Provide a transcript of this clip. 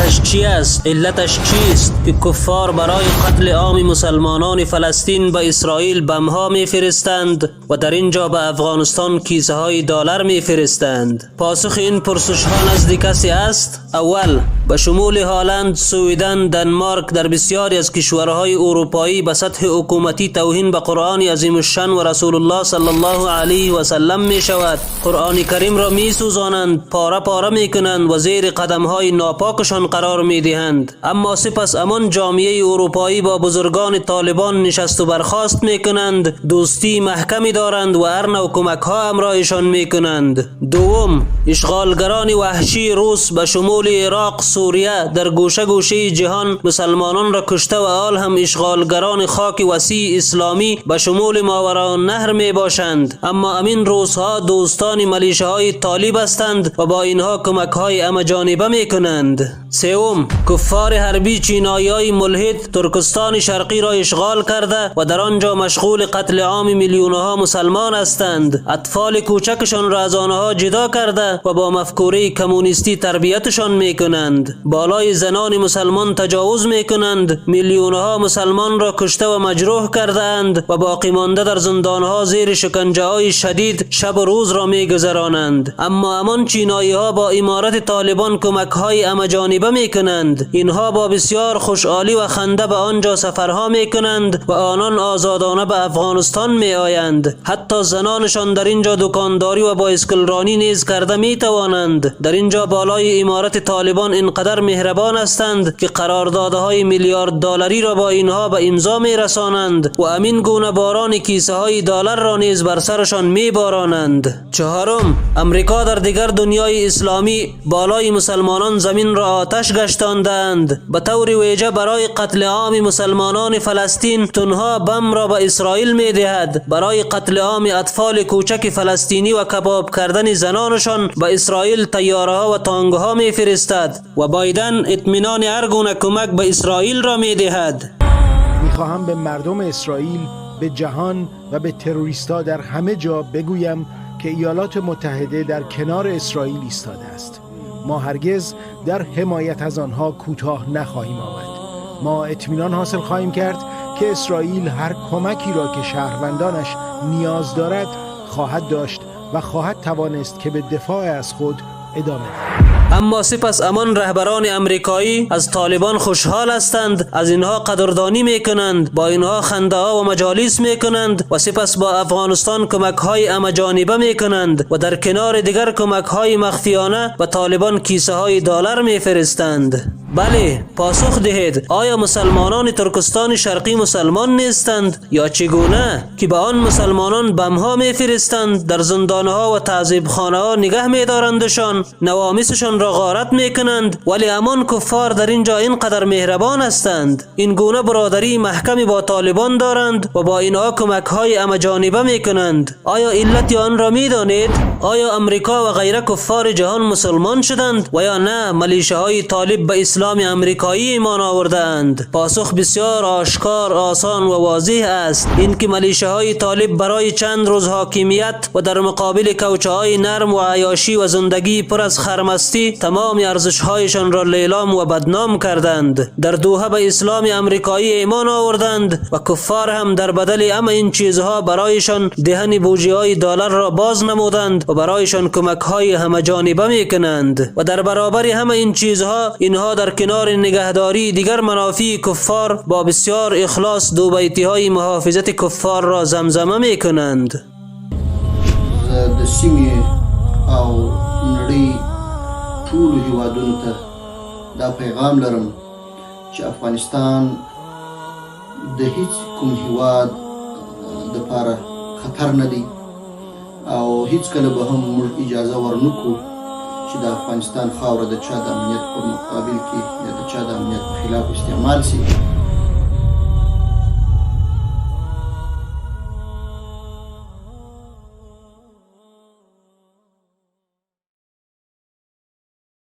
علتش چی است؟ علتش چیست که کفار برای قتل عام مسلمانان فلسطین به اسرائیل بمها میفرستند و در اینجا به افغانستان کیسه های دلار میفرستند؟ پاسخ این پرسش ها نزد کسی است؟ اول، به شمول هالند، سویدن، دنمارک، در بسیاری از کشورهای اروپایی به سطح حکومتی توهین به قرآن عظیم الشان و رسول الله صلی الله علیه و سلم می شود. قرآن کریم را می سوزانند، پاره پاره می کنند و زیر قدم های ناپاکشان قرار می دهند. اما سپس همان جامعه اروپایی با بزرگان طالبان نشست و برخاست می کنند، دوستی محکمی دارند و هر نوع کمک ها همراهشان می کنند. دوم، اشغالگران وحشی روس به شمول عراق، سوریه، در گوشه گوشه جهان مسلمانان را کشته و حال هم اشغالگران خاک وسیع اسلامی به شمول ماوراء النهر می باشند. اما امین روس ها دوستان ملیشه های طالب هستند و با اینها کمک های همه جانبه می کنند. سوم، کفار حربی چینایی های ملحد ترکستان شرقی را اشغال کرده و در آنجا مشغول قتل عام میلیون ها مسلمان هستند. اطفال کوچکشان را از آنها جدا کرده و با مفکوره کمونیستی تربیتشان می کنند. بالای زنان مسلمان تجاوز می کنند. میلیون ها مسلمان را کشته و مجروح کرده اند و باقی مانده در زندان ها زیر شکنجه های شدید شب و روز را می گذرانند. اما همان چینایی ها با امارت طالبان کمک های همه جانبه می کنند. اینها با بسیار خوشحالی و خنده به آنجا سفرها می کنند و آنان آزادانه به افغانستان می آیند. حتی زنانشان در اینجا دکانداری و بایسکل رانی نیز کرده می توانند. در اینجا بالای امارت طالبان اینقدر مهربان هستند که قراردادهای میلیارد دلاری را با اینها به امضا می رسانند و امین گونه باران کیسه های دلار را نیز بر سرشان می بارانند. چهارم، امریکا در دیگر دنیای اسلامی بالای مسلمانان زمین را آتش گشتاندند. به طور ویژه برای قتل عام مسلمانان فلسطین تنها بم را به اسرائیل می دهد. برای قتل عام اطفال کوچک فلسطینی و کباب کردن زنانشان به اسرائیل طیاره ها و تانک ها می فرستد و بایدن اطمینان هر گونه کمک به اسرائیل را می دهد. میخواهم به مردم اسرائیل، به جهان و به تروریستا در همه جا بگویم که ایالات متحده در کنار اسرائیل ایستاده است. ما هرگز در حمایت از آنها کوتاه نخواهیم آمد. ما اطمینان حاصل خواهیم کرد که اسرائیل هر کمکی را که شهروندانش نیاز دارد خواهد داشت و خواهد توانست که به دفاع از خود ادامه دهد. اما سپس همان رهبران امریکایی از طالبان خوشحال هستند، از اینها قدردانی میکنند، با اینها خنده ها و مجالس میکنند و سپس با افغانستان کمک های همه جانبه میکنند و در کنار دیگر کمک های مخفیانه به طالبان کیسه های دلار میفرستند. بله، پاسخ دهید. آیا مسلمانان ترکستان شرقی مسلمان نیستند یا چگونه که به آن مسلمانان بمها میفرستند، در زندانها و تعذیب خانه ها نگه میدارندشان، نوامیسشان را غارت میکنند، ولی همان کفار در اینجا اینقدر مهربان هستند، این گونه برادری محکمی با طالبان دارند و با اینها کمک های همه جانبه میکنند؟ آیا علت آن را میدانید؟ آیا امریکا و غیره کفار جهان مسلمان شدند و یا نه ملیشه های طالب به اسلام امریکایی ایمان آوردند؟ پاسخ بسیار آشکار، آسان و واضح است. اینکه ملیشه های طالب برای چند روز حاکمیت و در مقابل کوچه های نرم و عیاشی و زندگی پر از خرمستی تمام ارزش هایشان را لیلام و بدنام کردند. در دوحه به اسلام امریکایی ایمان آوردند و کفار هم در بدل همه این چیزها برایشان دهن بوجی های دلار را باز نمودند و برایشان کمک های همه جانبه می کنند و در برابر همه این چیزها اینها در کنار نگهداری دیگر منافع کفار با بسیار اخلاص دو بیتی های محافظت کفار را زمزمه می کنند. زه د سیمې او نړۍ ټولو هیوادونو ته دا پیغام لرم چې افغانستان د هیڅ کوم هیواد د پاره خطر نه دی او هیڅ کله به هم موږ اجازه ورنکو چې د افغانستان خاوره د چا د امنیت په مقابل کې یا د چا د امنیت په خلاف استعمال شي.